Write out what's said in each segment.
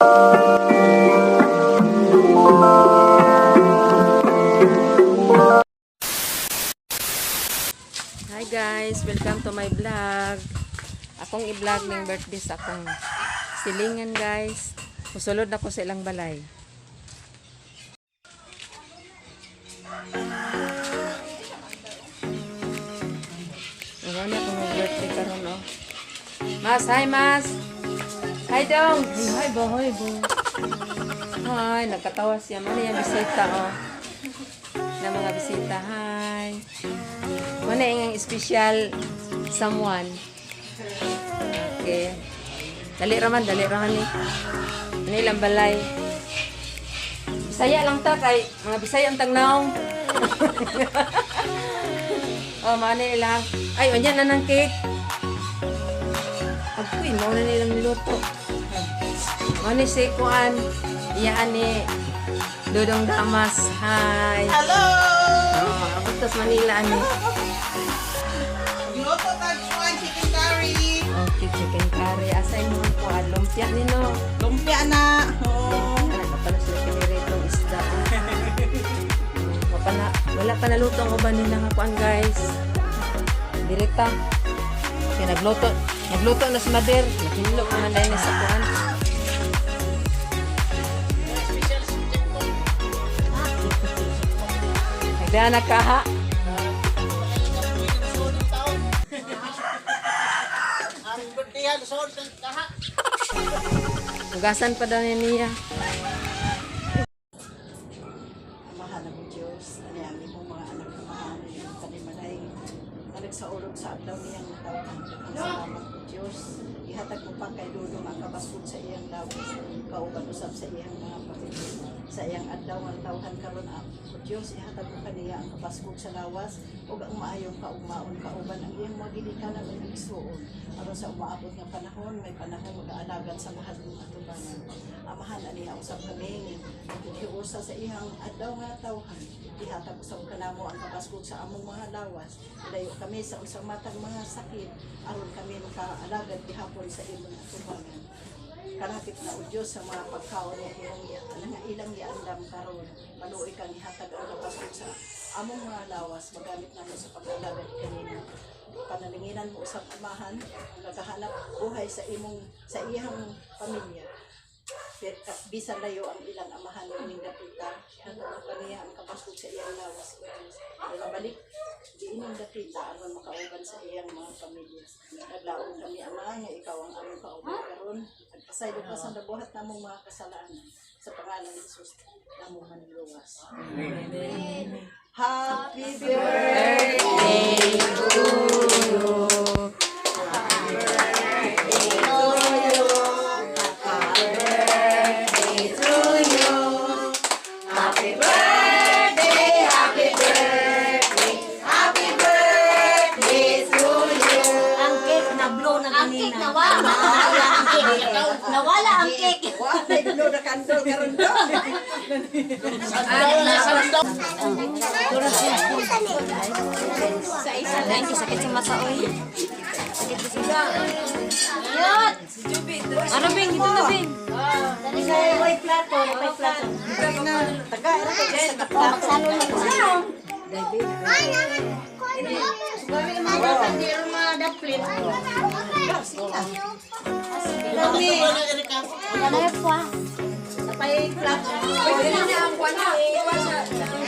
Hi guys, welcome to my vlog. Akong i-vlog ning birthday sa akong silingan, guys. Musulod na ko sa ilang balay. Ano na akong birthday karon, oh. Mas, hi Mas. Hi dong. Hi bo, hi bo. Hi, nagkatawa siya. Mana yung bisita, oh. Na mga bisita, hi. Mana yung special someone. Okay. Dali raman ni. Ano ilang balay. Bisaya lang ta kay mga Bisaya ang tagnaw. Oh, mana ilang. Ay, unya na ng cake. Agoy, mao na nilang niluto. Mao ni si Kuan. Iyaan ni Dodong Damas. Hi. Hello! Oh, abot tas Manila ani. Luto tag kuan, chicken curry. Okay, chicken curry. Asa imong kuan? Lumpia ni, no? Lumpia na. Oh. Nagpapala sila piniritong isda. Wala pa naluto ang uban nila nga kuan, guys. Direkta. Kaya nagluto na si Mader. Nahinlo pa man dahil sa kuan. Nagdaan na kaha. Ang birthday lusod kaha. Hugasan pa daw ni niya. Amahan ng Diyos, ani ang imong mga anak na mahal, kanimalay, nga nagsaulog sa adlaw niyang natawhan. Ang salamat o Diyos, ihatag mo pa kay Dudong ang kabasod sa iyang lawas, kauban usab sa iyang mga pamilya. Sa iyang adlaw nga tawhan karon, o Diyos, ihatag mo kaniya ang kabaskog sa lawas ug ang maayong kaugmaon kauban ang iyang mga ginikanan ug igsuon. Aron sa umaabot nga panahon, may panahon mag-aalagad sa mahal mong atubangan. Amahan, aniha usab kami naghiusa sa iyang adlaw nga tawhan. Ihatag usab kanamo ang kabaskog sa among mga lawas. Ilayo kami sa unsang matag mga sakit aron kami makaalagad gihapon sa imong atubangan. Kalapit na, o Diyos, sa mga pagkaon nga imong nga ilang giandam karon. Maluoy kang ihatag ang kabaskog sa among mga lawas magamit namo sa pag-alagad kanimo. Panalanginan mo usab, Amahan, ang nagahanap buhay sa iyang pamilya. Bisan layo ang ilang amahan ining dapita, ihatag mo kaniya ang kabaskog sa iyang lawas, o Diyos. Ay mabalik diining dapita aron makauban sa iyang mga pamilya. Naglaom kami, Ama, nga ikaw ang among kauban karon. Nagpasaylo ka sa nabuhat namong mga kasalanan sa pangalan ni Jesus namong Manluluwas. Happy birthday! To you. Happy to you. Happy birthday, happy birthday, happy birthday to you. Ang cake na blow na Ang kanina. cake nawala. Nawala ang cake. Nawala ang cake. Wa may blow na candle karon do. Thank you, sakit sa mata, oy. Sakit sa mata. Yun. Ano, Bing? Ito na, Bing. May plato, may plato. Taga ra kay sa plato. Magsalo na ko. Wala pa. Napay plato. Pwede na niya ang kuwan na. Iwan sa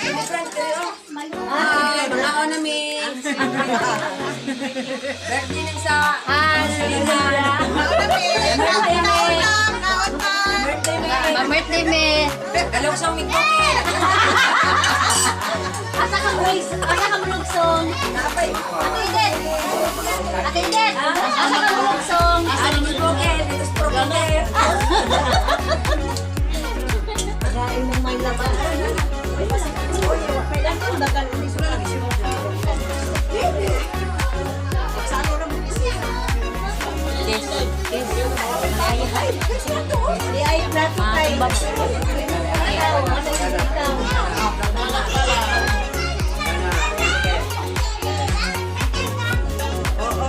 celebrant kayo. Ah, mga na mi. Birthday ng sa silingan. Birthday me. Ma-birthday me. Galuksong mi cookie. Asa ka Grace? Asa ka mulugsong? Ate Eden. Ate Eden. Asa ka mulugsong? Asa ni cookie? Dito sa cookie. Kain mong may laban. May plato dagan ini sila lagi siya. Salo ra mo kasi. Kiss. Kiss. Di ay plato kay. Ikaw, asa ikaw. Oo.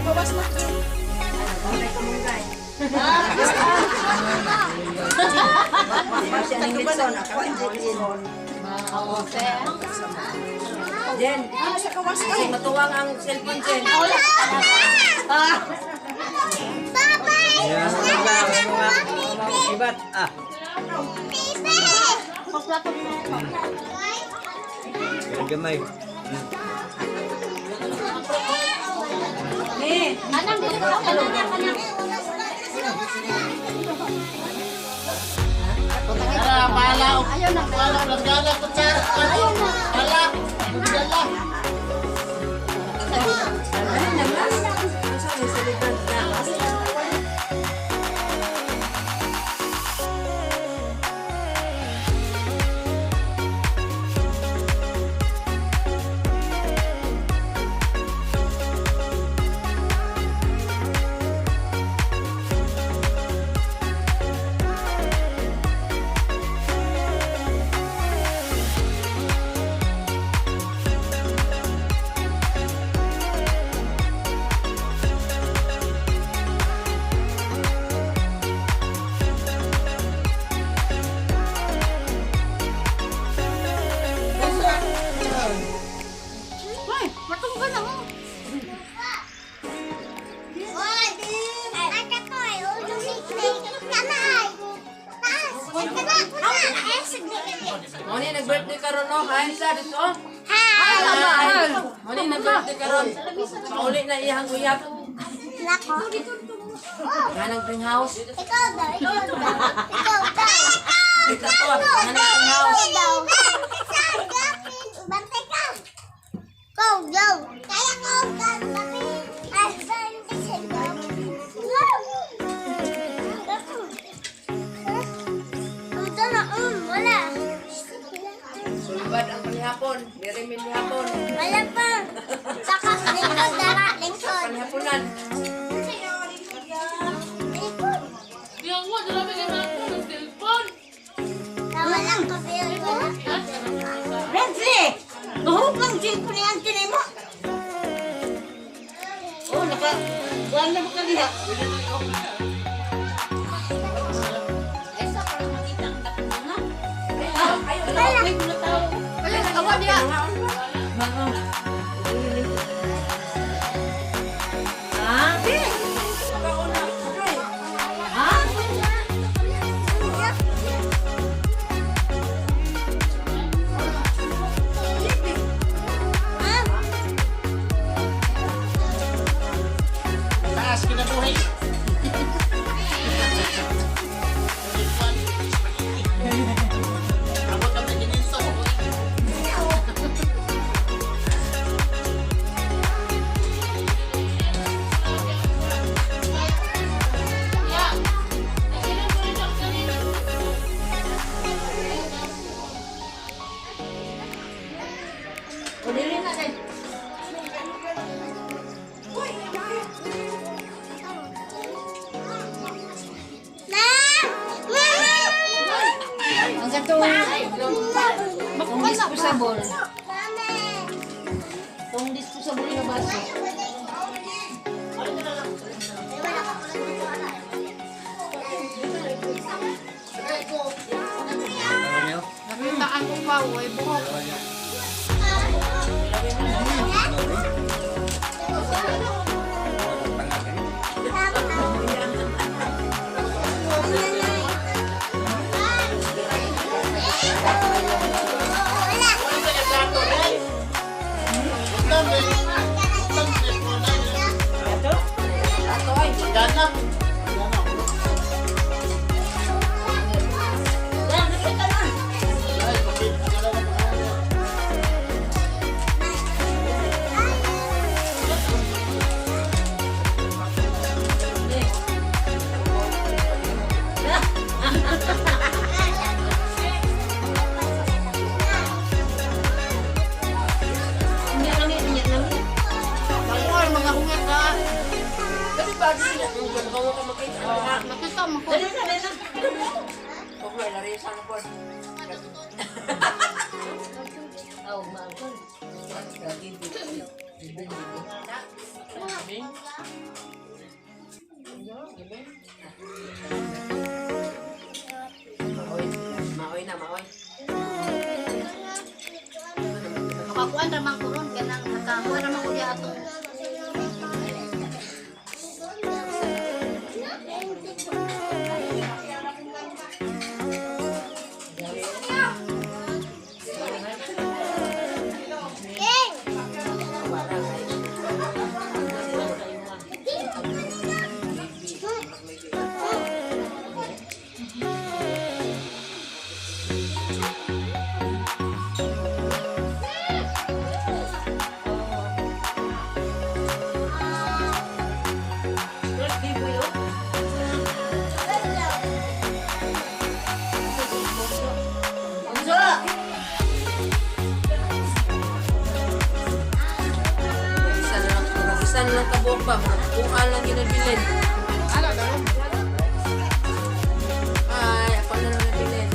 Bawas na. Jen, kasi matuwang ang cellphone, Jen. Ibat ah. Gamay. Anang dili ko kanang kanang. Tara, pala. Ayaw na. Pala, langgana, kutsara. Pala, langgana. Ano na, Mas? Ano sa may celebrant na? Hoy, matunggan na mo. Mo ni nag-birthday karon no. Hi sa dito. Hi. Mo ni nag-birthday karon. Pauli na iyang uyab. Nga nang greenhouse. Ikaw daw, ikaw daw, ikaw daw. Kita to, nga nang greenhouse. Ikaw daw. Bantay ka. Go, go. Kaya ko, go, Ay, go. Go. Ito na, wala. Sulbad ang panihapon. Diri min nihapon. Wala pa. Saka, lingkod, dara, lingkod. Panihaponan. Lingkod. Yang mo, dala may ganun ako ng cellphone. Wala kape, wala. Renzi! Nahurot lang cellphone ni Auntie mo. Oh, naka... Kuhan na mo ka diha. Wala, awa niya. Taas kinabuhi. Abot ang kininto. Ma! Ma! Ang katong kung disposable. Mama! Kung disposable nga baso. Nakita ang upaw, ay buhok. Gana. Ay, mga hungat ka. Dali ba dili na kung gano'n ka makita ang ha. Nakita mo ko. Dali na, dali na. Kung may lari sa po. Aw, maangkol. Gabi. Nakakuan ra man ko ron kanang nakakuan ra man ko diha atong Isa na lang, isa na lang kabuok ba? Mga buka lang ginabilin. Ay, ako na lang nabilin.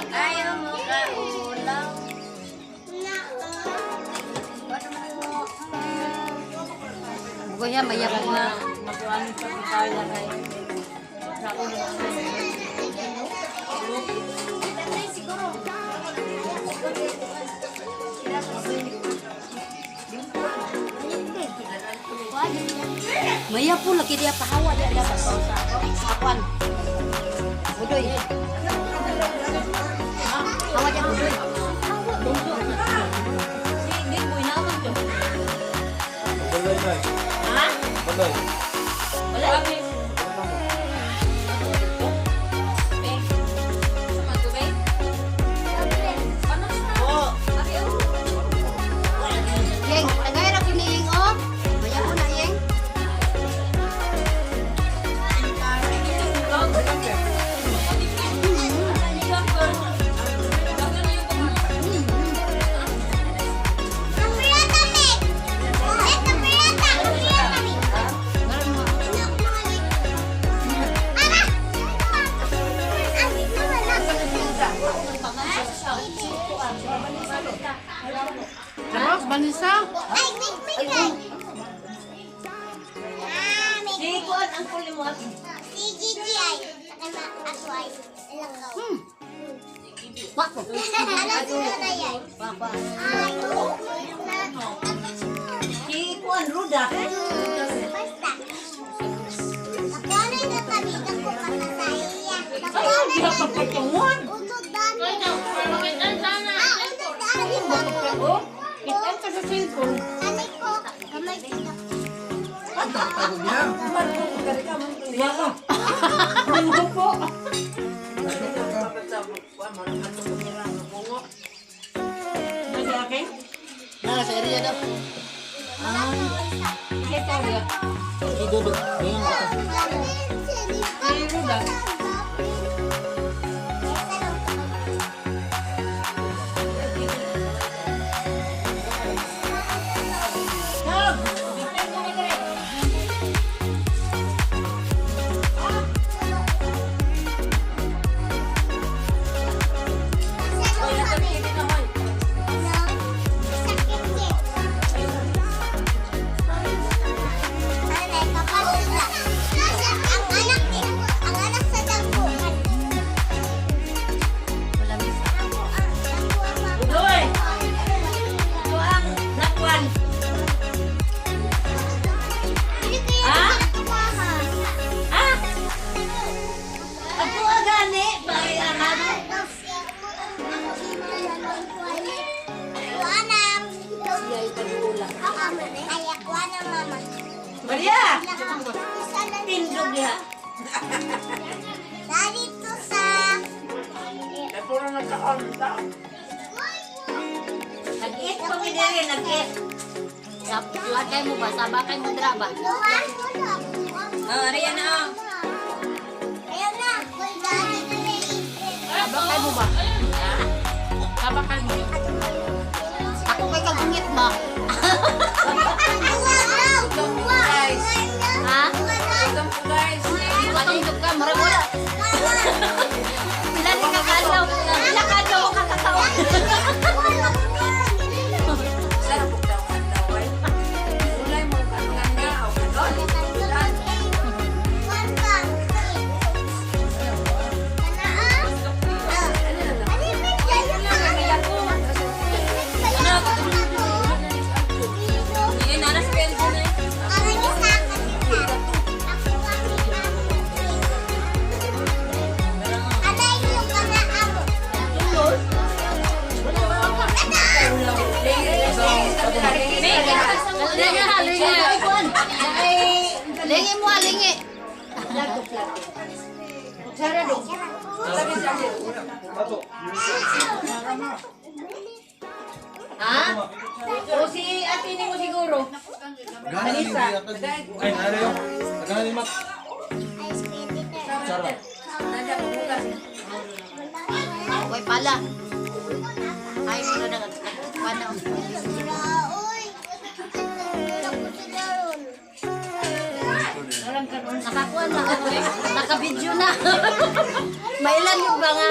Ayaw mo ka ulaw. Bugoy maya ko nga. Makuha ni pa si Carla kay. Maya po lagi dia pahawa dia ada sa akuan. Budoy. Hawa dia budoy. Yeng, tagay ra kini yeng oh. Maya po na yeng. Tapos, banisa. Ay, wait, wait, wait. Ah, may Di kuan ang kulimot. Si Gigi ay, saka ako ay, langgaw. Wa ko. Ano sila na yan? Wa wa. Ay, na. Di kuan ruda. Basta. Nakuha na kami, nakuha ka sa iya. Nakuha na Pagkatungon. Unod dami. Ay, daw, parang sana. Ah, unod dami ba ko? Itan ka sa cellphone. Kamay ko, kamay ko. Na, sa area daw. Si Dodo. Ayun. Ang anak sa dagko. Udoy. Kuang nakuan. Ha? Ha? Ako agani pay anak. Maria. Tindog diha. Narito sa Ay, puro nagkaon ta. Nag-eat pa mi diri, nag-eat. Sabakay mo ba? Sabakay mo dra ba? Oh, Riyan na oh. Ayun na. Sabakay mo ba? Sabakay mo. Ako kay kagungit ba? imo alingi. Ha? O si ate ni mo siguro. Vanessa. Ay, nare yo. Tagahan ni Mac. Chara. Way pala. Ay, mo na nagkuan. Nakakuha na. Naka-video na. Mailan yung mga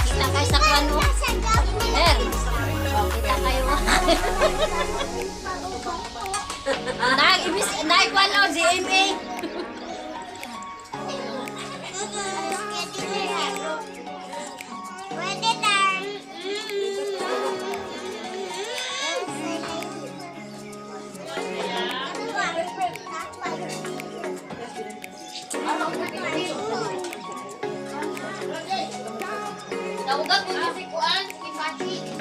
Kita kayo sa kwan mo. Er. Oh, kita kayo. Nag ibis nag kwan o GMA. Pwede lang. Tawag ko si kuan si Pachi.